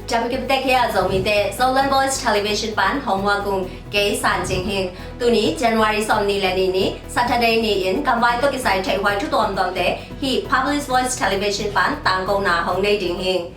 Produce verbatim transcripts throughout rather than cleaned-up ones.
Tabakiptek hia Zomite, Zoland Voice Television pan hong muak ung, kei San Cing Hing. Tuni January sawmnih le nih ni Saturday ni-in gamvai tawh kisai theihhuai thu tuamtuamte hih Public Voice Television pan tangkona hong nei ding hi.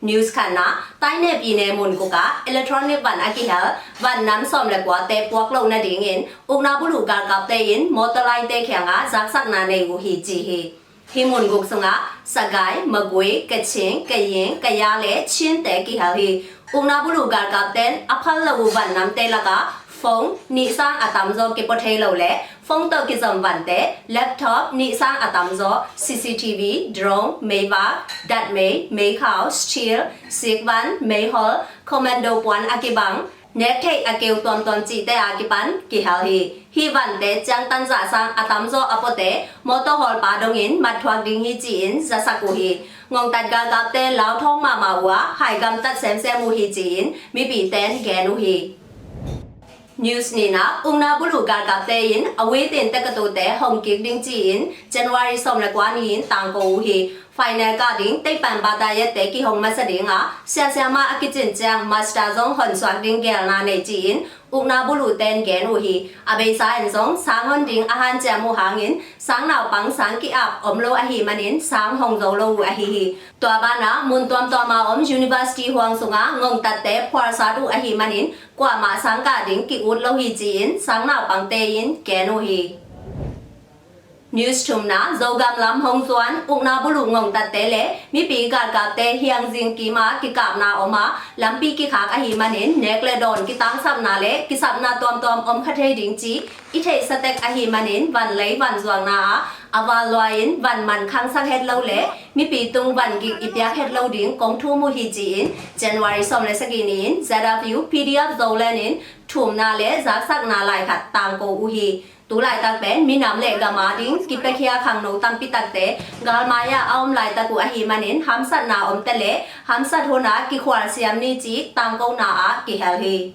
News khatna, Tainep ine mun guk ah electronic van a kihel van nam sawm le kuate puak loh nadingin ukna buluh galkapte in motor line te kiangah zaksakna nei uh hi ci hi. Hih mun guk sungah Sagaing, Magway, Kachin, Kaying, Kayah le Chin te kihel hi. Ukna buluh galkapten a phal lo uh van namte lakah phone nih sang a tamzaw kipua thei lo le phone tawh kizom vante, laptop nih sang a tamzaw, C C T V, drone, meivak, datmei, meikhau, steel, sikvan, meihol, commando puan a kibang, nek theih a keu tuamtuam cihte a kipan kihel hi. Hih vante ciangtan zah sang a tamzaw a puate motor hawlpa dongin mat thuak ding hi ci-in zasak uh hi. Ngongtat galkapte lauthawng mahmah uh a, hai gamtat semsem uh hi ci-in mipite in gen uh hi. News nihna, ukna buluh galkapte in a witin tekatute hong kik ding ci-in January sawm le kua ni-in tangko uh hi. Final kah ding teipan batayatte kihong masa ding a, siasiama a kicin ciang master zong honsuak ding gelna nei ci-in ukna buluhte in gen uh hi. A beisa in zong sang hon ding a hanciam uh hangin sang naupang sang ki-ap om lo ahih manin sang hong zo lo uh ahi hi. Tua banah mun tuamtuama om university huang sungah ngongtatte phualsat uh ahih manin kuamah sang kah ding ki-ut lo hi ci-in sang naupangte in gen uh hi. News thumna, Zogam lam hong zuan ukna buluh ngongtatte le mipi galkapte hiangzing kima kikapna om a, lampi kikhak ahih manin nek le dawn kitangsapna le kisapna tuamtuam om kha thei ding ci i theihsa tek ahih manin vanlei vanzuakna ah a val lua-in van man khangsak het lo le mipi tung van gik i piak het lo ding kong thum uh hi ci-in January sawm le sagih ni-in Z R U P D F Zoland in thumna le zaksakna laikhat tangko uh hi. Tu laitak pen minam le gam ading kipiakhia khangno tampi takte galmai-ah a om laitak uh ahih manin hamsatna omte le hamsat hun ah kikhual siam ni cih tangkona ah kihel hi.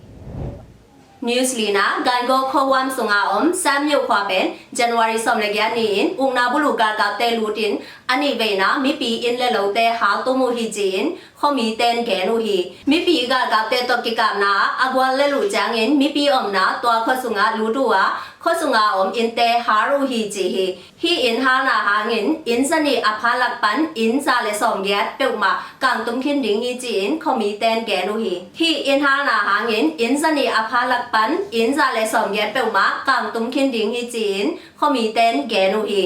News lina, Gangaw khuahuam sunga om Sam Myo khua pen January sawm le giat ni-in ukna buluh galkapte lutin a nih veina mipi inn le lote haltum uh hi ci-in khuamite in gen uh hi. Mipi galkapte tawh kikapna ah a gual le luh ciangin mipi omna tua khua sungah lut uh a, khua sunga om innte hal uh hi ci hi. Hih inn halna hangin inn zanih a pha lak pan inn za le sawmgiat peuhmah kangtum khin ding hi ci-in khuamite in gen uh hi. Hih inn halna hangin inn zanih a pha lak pan inn za le sawmgiat peuhmah kangtum khin ding hi ci-in khuamite in gen uh hi.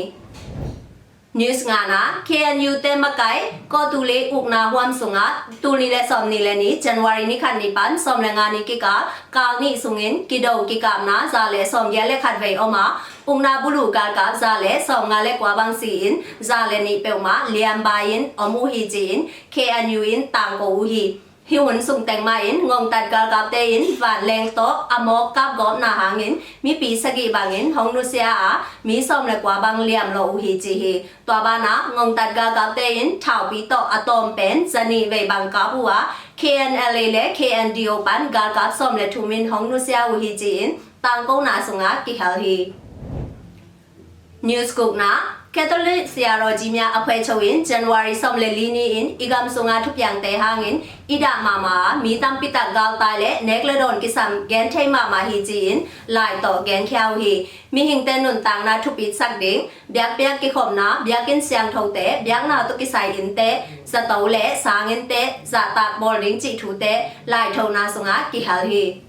News ngana, K N U te makai Kawthoolei ukna huam sungah tul nih le sawmnih le nih January ni khat ni pan sawm le nga ni kikal kal nih sungin kido kikapna za le sawmgiat le khat vei om a, ukna buluh galkap za le sawmnga le kua bang si-in za le nih peuhmah liambai-in om uh hi ci-in K N U in tangko uh hi. Hih hun sung teng mah in ngongtat galkapte in vanleng tawh a mawk kapgawpna hangin mipi sagih bangin hong nusia a, mi sawm le kua bang liamlawh uh hi ci hi. Tua banah ngongtat galkapte in thaupi tawh a tawm pen zanih vei bang kap uh a, K N L A le K N D O pan galkap sawm le thum in hong nusia uh hi ci-in tangkona sungah kihel hi. News gukna, Catholic Theology Mya a phuaicho in January sawm le li ni-in i gam sunga thupiangte hangin i dah mahmah a, mi tampi tak galtai le nek le dawn kisam gen thei mahmah hi ci-in lai tawh genkhia uh hi. Mihingte nuntakna thupitsak ding, biakpiak kikhopna, biakinn siangthote, biakna tawh kisai innte, zato le sanginnte, zahtak bawl ding cih thute laithona sungah kihel hi.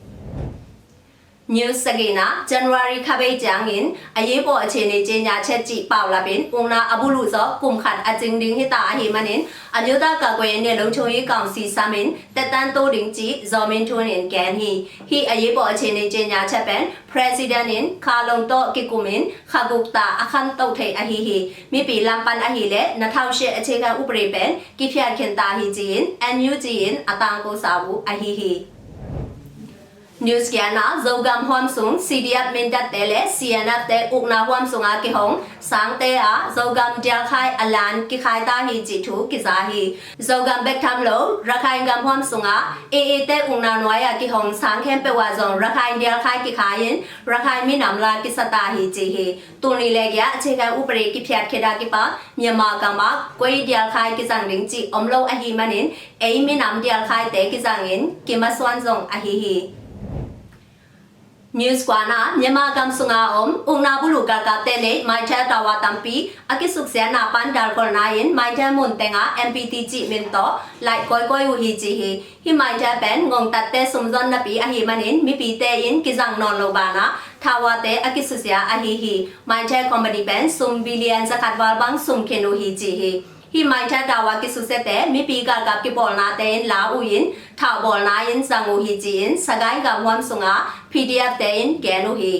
News sagihna, January kha bei ciangin အရေးပေါ်အခြေအနေကြေညာချက် cih paulap in ukna a buluh zawh kum khat a cing ding hita ahih manin အမျိုးသားကာကွယ်ရေးနဲ့လုံခြုံရေးကောင်စီ summit သက်တမ်းတိုး ding cih Zaw Min Tun in gen hi. Hih အရေးပေါ်အခြေအနေကြေညာချက် pen President in kha long tawh kikum in kha guk ta a khantoh theih ahi hi. Mipi lam pan ahileh နှစ်ထောင်ရှစ် အခြေခံဥပဒေ pen kiphiat khinta hi ci-in N U G in a tangkosa uh ahi hi. News giatna, Zogam huam sung C D F Mindat te le C N F te ukna huam sunga kihong sangte a Zogam dialkhai a lan kikhai ta hi cih thu kiza hi. Zogam bek tham lo Rakhine gam huam sunga A A te ukna nuai a kihong sang khempeuh ah zong Rakhine dialkhai kikhai in Rakhine minam la kisa ta hi ci hi. Tul nih le giat a cikhai upadi kiphiat khit a kipan Myanmar gam ah koi dialkhai kizang ding cih om lo ahih manin ei minam dialkhaite kizangin kimasuan zong ahi hi. News kuana, Myanmar gam sunga om ukna bulu galkapte nei Mytel tower tampi a kisuksiatna pan dalkholhna in Mytel mun tenga M P T cih min tawh laih kawikawi uh hi ci hi. Hih Mytel pen ngongtatte sumzon napi ahih manin mipite in kizang nawn lo banah tower te a kisusia ahi hi. Mytel company pen sum billion zakhat val bang sum khin uh hi ci hi. Hih Mytel tower kisusiate mipi galkap kipawlnate in la uh in thahbawlna in zang uh hi ci-in Sagaing gam huam sunga P D F te in gen uh hi.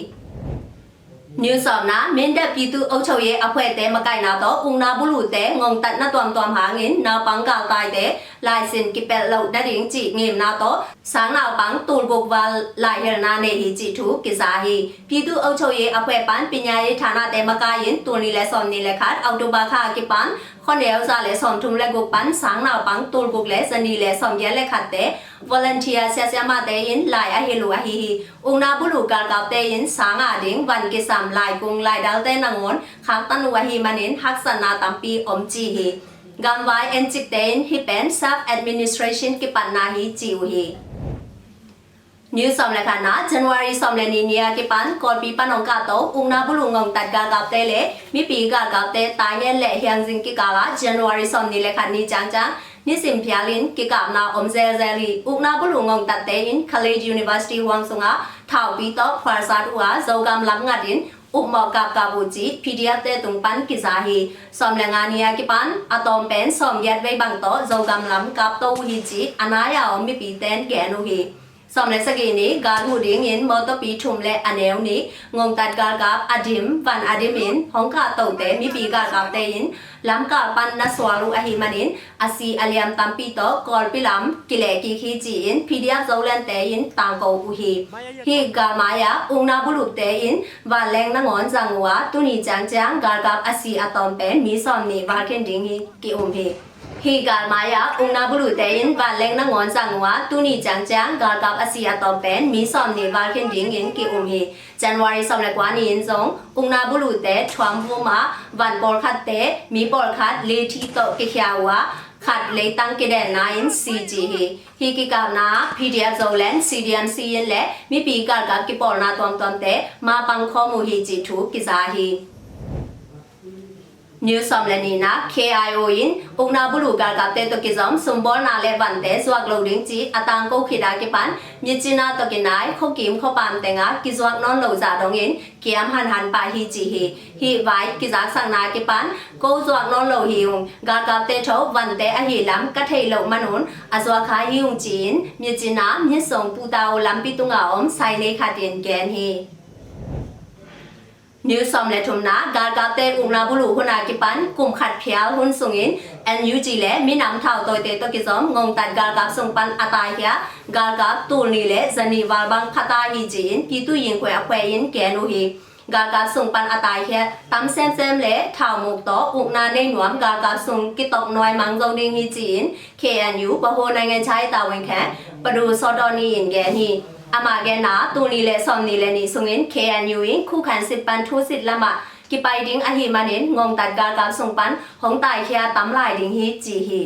News sawmna, Mindat Pitu Okchauye a phuaite makaihna tawh ukna bulute ngongtatna tuamtuam hangin naupang galtaite laisin kipelh loh nading cih ngimna tawh sang naupang tulguk val laihelna nei hi cih thu kiza hi. Pitu Okchauye a phuai pan pinyaye thanate makai in tul nih le sawm nih le khat October kha a kipan khuaneu za le sawmthum le guk pan sang naupang tulguk le zani le sawmgiat le khatte volunteer siasiamate in lai a hilh uh ahi hi. Ukna bulu galkapte in sang a ding van kisam laikung laidalte nangawn khaktan uh ahih manin haksatna tampi om ci hi. Gamvai encikte in hih pen self administration kipatna hi ci uh hi. News sawm le khatna, January sawm le nih ni a kipan Kawlpi pan hong kahto ukna bulu ngongtat galkapte le mipi galkapte Taihen le Hiangzing kikala January sawm nih le khat ni ciangciang nisim phialin kikapna om zelzel hi. Ukna bulu ngongtatte in Khaled University huang sunga thaupi tawh phualsat uh a Zogam lam ngatin upmawh kapkap uh cih P D F te tung pan kiza hi. Sawm le nga ni a kipan a tawm pen sawmgiat vei bang tawh Zogam lam kapto uh hi cih a nai a om mipite in gen uh hi. Sawm le sagih ni gal huh dingin mawtawpi thum le a neu nih ngongtat galkap a dim van a dimin hong kahtote mipi galkapte in lamkal pan na sual uh ahih manin a si a liam tampi tawh Kawlpi lam kilehkik hi ci-in P D F Zolandte in tangko uh hi. Hih galmai ah ukna bulute in vanleng nangawn zang uh a tuni ciangciang galkap a si a tawm pen mi sawm nih val khin ding hi ki-um hi. Hih galmai ah ukna bulute in vanleng nangawn zang uh a tuni ciangciang galkap a si a tawm pen mi sawm nih val khin dingin ki-um hi. January sawm le kua ni in zong ukna bulute thuam vum ah van pawlkhatte mi pawlkhat leithi tawh kikhia uh a khat leitang kidenna in si ci hi. Hih kikapna ah P D F Zoland, C D M C in le mipi galkap kipawlna tuamtuamte ma pangkhawm uh hi cih thu kiza hi. News sawm le nihna, K I O in ukna bulu galkapte tawh kizom sumbawlna le vante zuak lo ding cih a tangko khit a kipan Myitkyina tawh kinai khuakim khuapam tenga kizuak nawn lo zah dongin kiam hanhan pah hi ci hi. Hih vai kizaksakna a kipan ko zuak nawn lo hi ung, galkapte tho vante ahi lam ka theih loh manun a zuak kha hi ung ci-in Myitkyina Myitsong Pu Tao lampi tunga om sainei khat in gen hi. News sawm le thumna, galkapte ukna bulu hun a kipan kum khat phial hun sungin N U G le minam thautawite tawh kizom ngongtat galkap sung pan a taikhia galkap tul nih le zanih val bang phata hi ci-in Pitu Yingkwe a phuai in gen uh hi. Galkap sung pan a taikhia tam semsem le thaumuk tawh ukna nei nuam galkap sung kitok nuai mang zo ding hi ci-in K N U ဗဟိုနိုင်ငံခြားရေးတာဝန်ခံ ပဒိုစောဒေါ်နီအင် gen hi. Amah genna, tul nih le sawm nih le nih sungin K N U in ခုခံစစ် pan thusit lamah kipai ding ahih manin ngongtat galkap sung pan hong taikhia tam lai ding hi ci hi.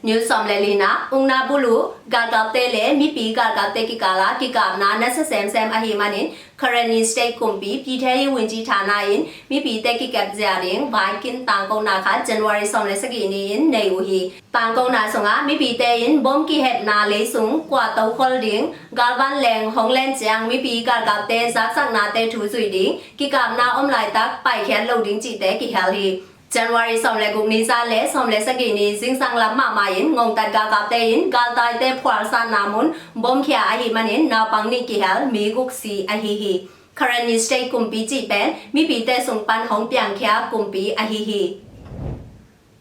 News sawm le lina, ukna bulu galkapte le mipi galkapte kikala kikapna nasa semsem ahih manin Karenni State kumpi ပြည်ထဲရေးဝန်ကြီးဌာန in mipite kikepzia ding vaikin tangkona khat January sawm le sagih ni-in nei uh hi. Tangkona sungah mipite in bom kihepna leisung kuahto khol ding, galvan leng hong len ciang mipi galkapte zaksaknate thu zui ding, kikapna om laitak paikhiat lo ding cihte kihel hi. January sawm le guk ni zan le sawm le sagih ni zingsang lam mahmah in ngongtat galkapte in galtaite phualsatna mun bom khia ahih manin naupang nih kihel mi guk si ahi hi. Karenni State kumpi cih pen mipite sung pan hong piangkhia kumpi ahi hi.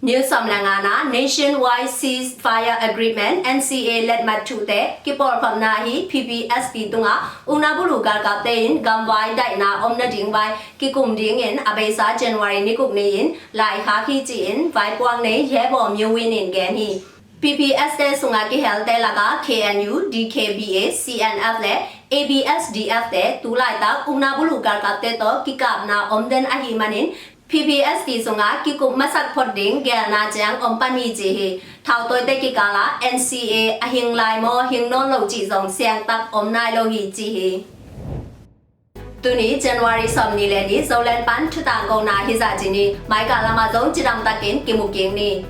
News sawm le ngana, Nationwide Ceasefire Agreement, N C A letmat thuhte kipawlkhopna hi. P P S T tungah ukna bulu galkapte in gamvai daihna om nading vai kikum dingin a beisa January ni guk ni-in laikhak hi ci-in vaipuak nei Ye Baw Myo Win in gen hi. P P S T sungah kihelte lakah K N U, D K B A, C N F le A B S D F te tu laitak ukna bulu galkapte tawh kikapna om den ahih manin P P S T sungah kikum masak phot ding gelna ciang om pan hi ci hi. Thautawite kikalah N C A a hing lai maw hing nawn lo cih zong siangtak om nai lo hi ci hi. Tuni January sawm ni le ni Zoland pan thutang kona hizah ci ni. Maika lamah zong cidamtakin kimu kik ni.